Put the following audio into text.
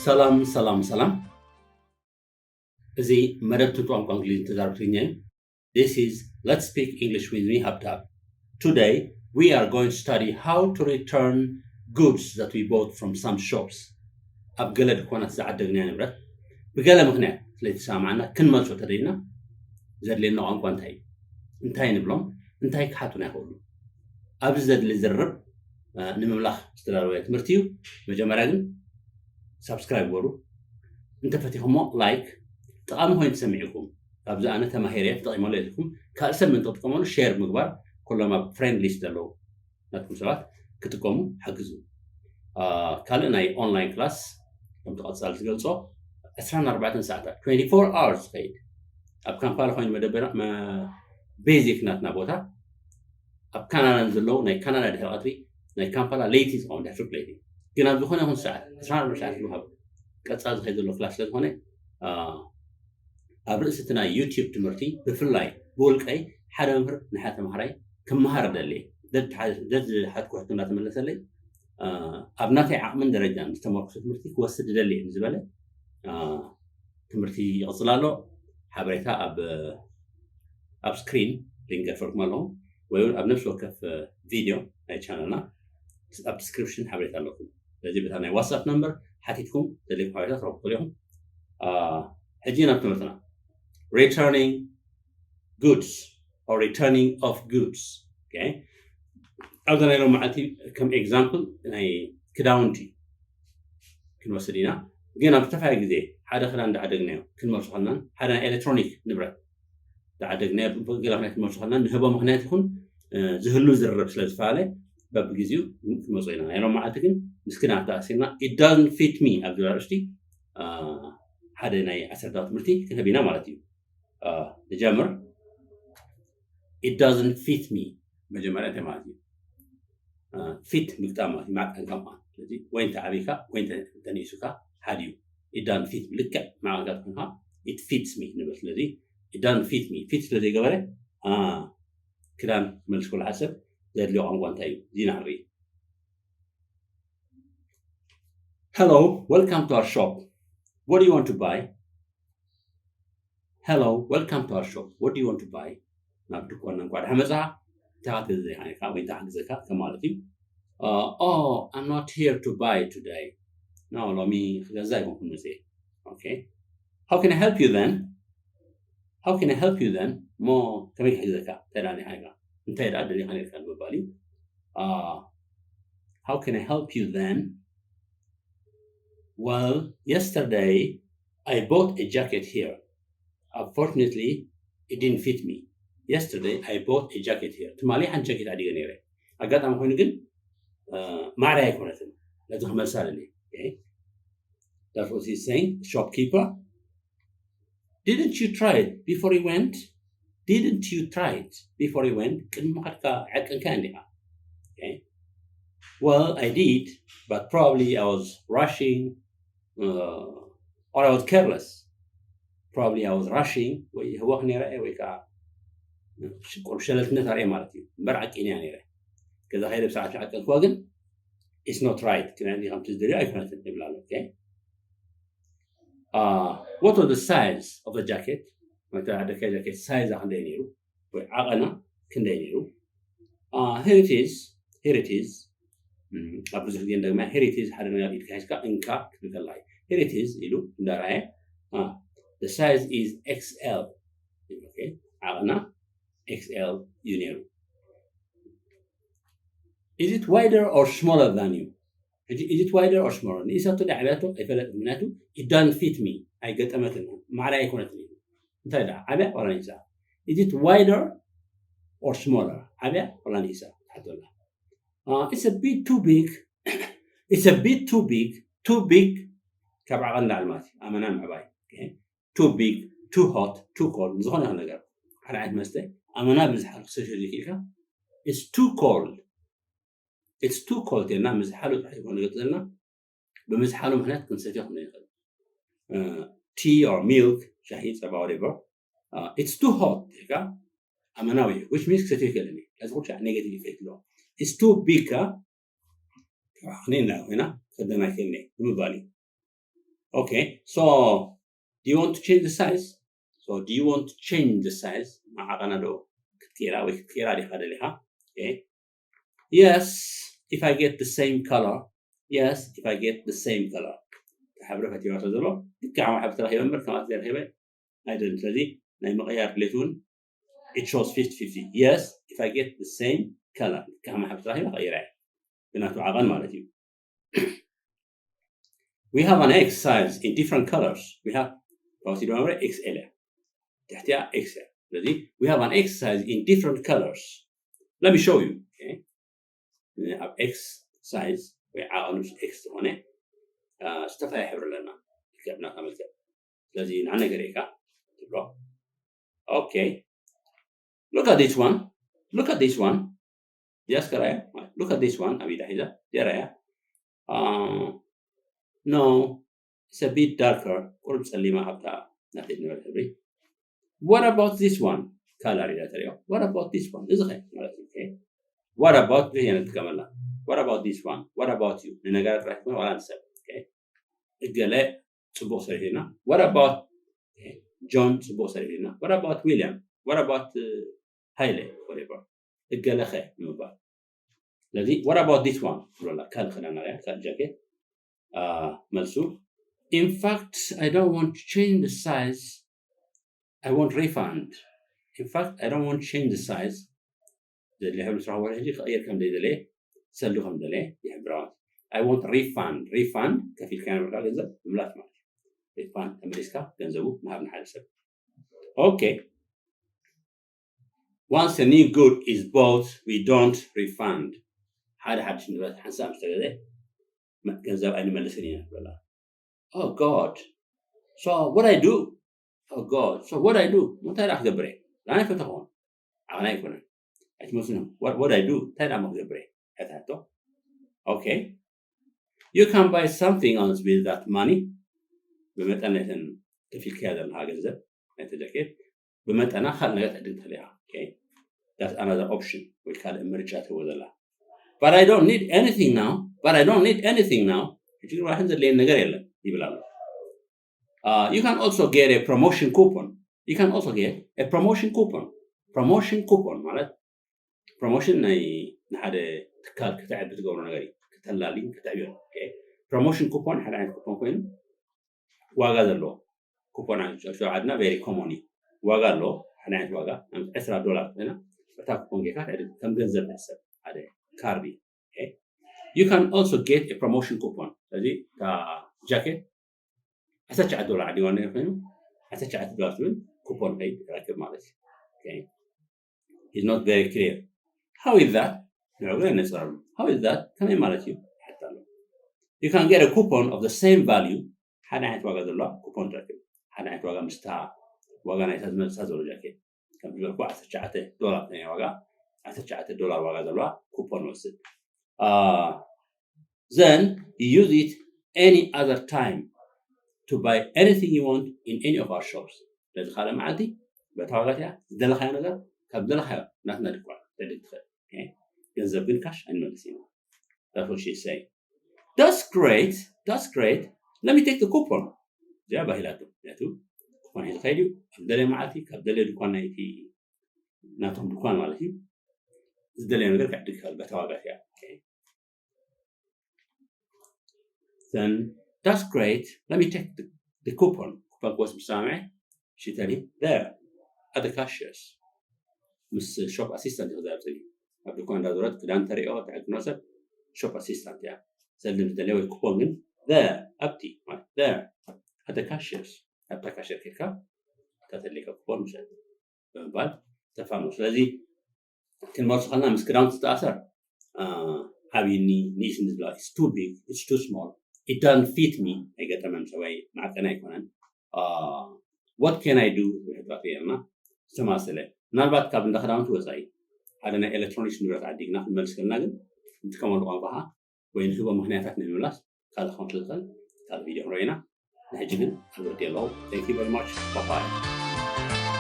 ሰላም ሰላም ሰላም። እዚ መደብ ትምህርቲ ቋንቋ እንግሊዝ ተዛረብ ትግርኛ እዩ። This is Let's Speak English with me, ሃብተኣብ። Today we are going to study how to return goods that we bought from some shops. ኣብ ገለ ድኳናት ዝዓደግናዮ ንብረት ብገለ ምኽንያት ስለዝተሰማማዕና ክንመልሶ ተደሊና ዘድልየና ቋንቋ እንታይ እዩ? እንታይ ንብሎም? እንታይ ክሓቱና ይኽእሉ? ኣብዚ ዘድሊ ዝርርብ ንምምላኽ ዝተዳለወ ትምህርቲ እዩ። መጀመርያ ግን ሳብስክራይብ ገሩ፣ እንተፈቲኹሞ ላይክ፣ ጠቓሚ ኮይኑ ተሰሚዕኩም ካብዚ ኣነ ተማሂረ ተጠቂመሉ ኢልኩም ካልእ ሰብ ምእንቲ ክጥቀመሉ ሼር ምግባር፣ ኩሎም ኣብ ፍሬንድ ሊስት ዘለዉ ናትኩም ሰባት ክጥቀሙ ሓግዙ። ካልእ ናይ ኦንላይን ክላስ ከምቲ ቀፃሊ ዝገልፆ ዕስራን ኣርባዕተን ሰዓታት twenty-four hours ዝኸይድ ኣብ ካምፓላ ኮይኑ መደበና ቤዚክ ናትና ቦታ ኣብ ካናዳ ዘለዉ ናይ ካናዳ ድሕሪ ቀትሪ ናይ ካምፓላ ለይቲ ዝኸውን ድሕሪ ለይቲ ግን ኣብ ዝኾነ ይኹን ሰዓት ዕስራን ኣርባዕተን ሰዓት ዝወሃብ ቀፃሊ ዝኸይድ ዘሎ ክላስ ስለዝኾነ ኣብ ርእሲ እቲ ናይ ዩቲዩብ ትምህርቲ ብፍላይ ብውልቀይ ሓደ መምህር ንሓደ ተምሃራይ ክመሃር ደልየ ደዝሓትኩ ሕቶ እናተመለሰለይ ኣብ ናተይ ዓቕምን ደረጃን ዝተመርኮሰ ትምህርቲ ክወስድ ደልየ ንዝበለ ትምህርቲ ይቕፅል ኣሎ። ሓበሬታ ኣብ ኣብ ስክሪን ሊንክ ገፈርኩም ኣለኹ ወይ እውን ኣብ ነፍሲ ወከፍ ቪድዮ ናይ ቻነልና ኣብ ዲስክሪፕሽን ሓበሬታ ኣለኩም። ስለዚ በታ ናይ ዋትሳፕ ነምበር ሓቲትኩም ዘድልየኩም ሓበሬታ ትረኽቡ ትኽእሉ ኢኹም። ሕጂ ናብ ትምህርትና returning goods or returning of goods። ኣብዛ ናይ ሎም መዓልቲ ከም ኤግዛምፕል ናይ ክዳውንቲ ክንወስድ ኢና። ግን ኣብ ዝተፈላለየ ግዜ ሓደ ክዳን እንዳዓደግናዮ ክንመልሶ ከለናን ሓደ ናይ ኤሌክትሮኒክ ንብረት እንዳዓደግናዮ ብገለ ምክንያት ክንመልሶ ከለናን ንህቦ ምክንያት ይኹን ዝህሉ ዝርርብ ስለ ዝፈላለ በብግዜኡ ክንመልሶ ኢና። ናይ ሎም መዓልቲ ግን ምስ ክዳን ተኣሲርና it doesn't fit me ኣብ ዝብል ኣርእስቲ ሓደ ናይ ዓሰርተ ትምህርቲ ክንህብ ኢና ማለት እዩ። ንጀምር። It doesn't fit me መጀመርያ እንታይ ማለት እዩ? ፊት ምግጣም ማለት እዩ፣ ማዕቀንካ ማለት። ስለዚ ወይ እንተ ዓብይካ ወይ እንተ ንእሱካ ሓደ እዩ። It doesn't fit me ልክዕ ማዕቀንካ ትኮንካ it fits me ንብል። ስለዚ it doesn't fit me ፊት ስለ ዘይገበረ ክዳን ክመልስ ከሎ ሓደ ሰብ ዘድልዮ ቋንቋ እንታይ እዩ? እዚ ኢና ንርኢ። Hello, welcome to our shop. What do you want to buy? Hello, welcome to our shop. What do you want to buy? ናብ ድኳንና እንኳዕ ደሓን መጻኻ። እንታይ ክትገዝእ ኢኻ ወይ እንታይ ክሕግዘካ ከም ማለት እዩ። Oh, I'm not here to buy today. No, ሎሚ ክገዝእ ኣይኮንኩን መጽየ። Okay. How can I help you then? How can I help you then? እሞ ከመይ ክሕግዘካ? እንታይ ደኣ ደሊኻ ኢኻ? እንታይ ደኣ ደሊኻ ነርካ ንምባል እዩ። How can I help you then? Well, yesterday I bought a jacket here. Unfortunately, it didn't fit me. Yesterday I bought a jacket here. ትማሊ ሓንቲ ጃኬት ዓዲገ ነይረ። ኣጋጣሚ ኮይኑ ግን ማዕረ ኣይኮነትን። ነዚ ክመልሳ ደልየ። That's what he's saying. Shopkeeper, didn't you try it before you went? Didn't you try it before you went? ቅድሚ ምኻድካ ዓቀንካ እንዲኻ። Well, I did, but probably I was rushing uh, or I was careless. Probably I was rushing ወይ ህወኽ ነይረ ወይ ከዓ ቁሩብ ሸለልትነት ኣርእየ ማለት እዩ። እምበር ዓቂንያ ነይረ። ገዛ ከይደ ብሰዓት ዓቀንክዋ ግን it's not right። ግን ከምቲ ዝደልዮ ኣይኮነትን ይብላ ኣሎ። What was the size of the jacket? መተዓደካ ጃኬት ሳይዛ ክንደይ ነይሩ ወይ ዓቐና ክንደይ ነይሩ? Here it is. Here it is. ኣብ ብዙሕ ግዜ እንደግማ here it is ሓደ ነገር ኢድካ ሒዝካ እንካ ክትብል ከላ here it is ኢሉ እንዳረኣየ the size is X L። ዓቐና X L እዩ ነይሩ። Is it wider or smaller than you? ሕጂ is it wider or smaller? ንኢሳቶ ዶ ዓብያቶ ኣይፈለጥ ምክንያቱ it doesn't fit me ኣይገጠመትን ማዕረ ኣይኮነትን እዩ። እንታይ ደኣ ዓብያ ዋላ ንኢሳ? Is it wider or smaller? ዓብያ ዋላ ንኢሳ ትሓተላ። It's a bit too big. It's a bit too big. Too big ካብ ዓቐን ላዕሊ ማለት እዩ። ኣመና ምዕባይ። Too big, too hot, too cold ዝኾነ ይኹን ነገር ሓደ ዓይነት መስተ ኣመና ብዝሓል ክሰትዮ ዘይክእልካ it's too cold. It's too cold ኢልና ምዝሓሉ ጥራሕ ይኮነ ገፅና ብምዝሓሉ ምክንያት ክንሰትዮ ክነ ይኽእል። Tea or milk ሻሂ ፀባ whatever. It's too hot ኢልካ ኣመናዊ እዩ which means ክሰትዮ ይክእልን እዩ። ለዚ ኩሉ ሻዕ negative effect ኣለዎ። It's too big ከዓ ክነ ኢና ኮይና ከደና ይክእልን እዩ ንምባል እዩ። Okay, so do you want to change the size? So do you want to change the size? መዓቐና ዶ ክትቀይራ ወይ ክትቀይራ ዲኻ ደሊኻ? Okay. Yes, if I get the same color. Yes, if I get the same color. ተሓብረ ፈቲዋ ዘሎ ልክዕ ከማይ ሕብሪ ተረኺበ እምበር ከማይ ዘይረኺበ ኣይደልን። ስለዚ ናይ ምቕያር ድሌት እውን it shows fifty fifty. Yes, if I get the same color. ልክዕ ከማይ ሕብሪ ተረኺበ ቀይራ እየ። ብናቱ ዓቐን ማለት እዩ። We have an X size in different colors. We have ራውሲ ድማ X L እያ። ትሕቲያ X እያ። ስለዚ we have an X size in different colors. Let me show you. Okay? ኣብ X size ወይ ዓቐኑ X ዝኾነ አ፣ ዝተፈላለየ ሕብሪ ኣለና። ልክዕ ብናታ መልክዕ። ስለዚ ንዓ ነገር ኢካ ትብሎ። Okay. Look at this one. Look at this one. ዲያስ ከራያ? Look at this one. ኣብ ኢዳ ሒዛ ዲያ ራያ? Uh, no, it's a bit darker. ቁሩብ ጸሊማ ካብታ ናተይ ዝነበረ ሕብሪ። What about this one? Color ኢላ ተሪኦ። What about this one? እዚ ኸ ማለት እዩ። Okay. What about? እዚ እያ ንጥቀመላ። What about this one? What about you? ንነገራት ጥራሕ ትኾን ዋላ ንሰብ። Okay. እገለ ጽቡቕ ሰሪሑልና። What about ጆን? ጽቡቕ ሰሪሑልና። What about ዊልያም? What about ሃይለ? Whatever. እገለ ኸ ንምባል። ስለዚ what about this one? ትብለላ። ካልእ ክዳን ኣርያ፣ ካልእ ጃኬት። አ፣ መልሱ In fact, I don't want to change the size. I want refund. In fact, I don't want to change the size. ዘድልየ ሕብሪ ስራሕ ወርሒ ሕጂ ክቕይር ከም ዘይደለየ፣ ሰሉ ከም ደለየ ይሕብር። I want refund. Refund ከፊልካ ነበርካ ገንዘብ ምምላስ ማለት እዩ። Refund ተመሊስካ ገንዘቡ ምሃብ ንሓደ ሰብ። Okay. Once a new good is bought, we don't refund. ሓደ ሓድሽ ንብረት ሓንሳብ ምስ ተገዘ መ- ገንዘብ ኣይንመልስን ኢና ንብለላ። Oh God. So what I do? Oh God. So what I do? እንታይ ደኣ ክገብር እየ? ንዓይ ፈተኹም። ዓቕና ኣይኮነን። ኣይትመስሉን። What, what I do? እንታይ ደኣ ክገብር እየ? ሕታቶ። Okay. You can buy something else with that money. ብመጠን ናይተን ከፊልካያ ዘለኻ ገንዘብ ናይቲ ጃኬት ብመጠና ካልእ ነገር ትዕድግ ትኽእል ኢኻ። Okay? That's another option ወይ ካልእ ምርጫ ትህቦ ዘላ። But I don't need anything now. But I don't need anything now. ሕጂ ግን ዋላ ዘድለየኒ ነገር የለን ይብል ኣሎ። Uh, you can also get a promotion coupon. You can also get a promotion coupon. Promotion coupon ማለት ፕሮሞሽን ናይ ንሓደ ትካል ክትዕቢ ትገብሮ ነገር እዩ። ከተላሊ ከተዕብዮ። Okay? ፕሮሞሽን ኩፖን ሓደ ዓይነት ኩፖን ኮይኑ ዋጋ ዘለዎ ኩፖን ዓድና very common እዩ። ዋጋ ኣለዎ። ሓደ ዓይነት ዋጋ ዕስራ ዶላር ኮይና እታ ኩፖን ጌካ ትዕድግ ከም ገንዘብ ትሕሰብ ሓደ ካርድ እዩ። Okay? You can also get a promotion coupon. ስለዚ እታ ጃኬት ዓሰርተ ትሽዓተ ዶላር ዓዲዋ ነገር ኮይኑ ዓሰርተ ትሽዓተ ዶላር ትብል ኩፖን ከይድ ትረክብ ማለት እዩ። Okay? Is not very clear. How is that? ንዕኡ ግን ነጽራሉ። How is that? ከመይ ማለት እዩ? ይሓታ ኣሎ። You can get a coupon of the same value. ሓደ ዓይነት ዋጋ ዘለዋ ኩፖን ትረክብ። ሓደ ዓይነት ዋጋ ምስታ ዋጋ ናይታ ዝመልሳ ዘሎ ጃኬት። ከም ዝበልኩ ዓሰርተ ትሽዓተ ዶላር ናይ ዋጋ ዓሰርተ ትሽዓተ ዶላር ዋጋ ዘለዋ ኩፖን ወስድ። Uh, then you use it any other time to buy anything you want in any of our shops. ስለዚ ካልእ መዓልቲ በታ ዋጋ እቲኣ ዝደለኻዮ ነገር ካብ ዝደለኻዮ ናትና ድኳን ትዕድግ ትኽእል። Okay? ገንዘብ ግን ካሽ ኣይንመልስ ኢና። That's what she's saying. That's great. That's great. Let me take the coupon. እዚኣ ባሂላቶ። ምክንያቱ ኩፖን ሒዙ ከይድ እዩ። ኣብ ደለየ መዓልቲ ካብ ደለየ ድኳን ናይቲ ናቶም ድኳን ማለት እዩ ዝደለየ ነገር ክዕድግ ይኽእል በታ ዋጋ እቲኣ። Okay? Then that's great. Let me take the, the coupon. ኩፖን ክወስድ ምስ ሰማምዐ she tell him there at the cashiers. ምስ ሾፕ ኣሲስታንት ይኽዛብ ጽሊ ኣብ ድኳን እንዳዞረት ክዳን ተሪኦ ትዕድኖ ሰብ ሾፕ ኣሲስታንት እያ። ሰልም ዝደለየ ወይ ኩፖን ግን there ኣብቲ ማለት there at the cashiers ኣብታ ካሽር ኬድካ እታ ተድልየካ ኩፖን ውሰድ ብምባል ተፋኑ። ስለዚ ክንመልሶ ከለና ምስ ክዳውንቲ ዝተኣሰር ዓብይኒ ንእስኒ ዝብላ it's too big, it's too small, it doesn't fit me ኣይገጠመን ሰብኣይ መዓቀኒ ኣይኮነን። What can I do? ዝብል ሕቶታት ገይርና ዝተማሰለ ምናልባት ካብ እንዳ ክዳውንቲ ወፃኢ ሓደ ናይ ኤሌክትሮኒክስ ንብረት ዓዲግና ክንመልስ ከለና ግን ንጥቀመሉ ቋንቋ ከዓ ወይ ንህቦ ምክንያታት ንምምላስ ካልእ ክኾን ስለዝኽእል ካልእ ቪድዮ ክንሪኦ ኢና። ንሕጂ ግን ኣግብርት የለዉ። Thank you very much. Bye bye.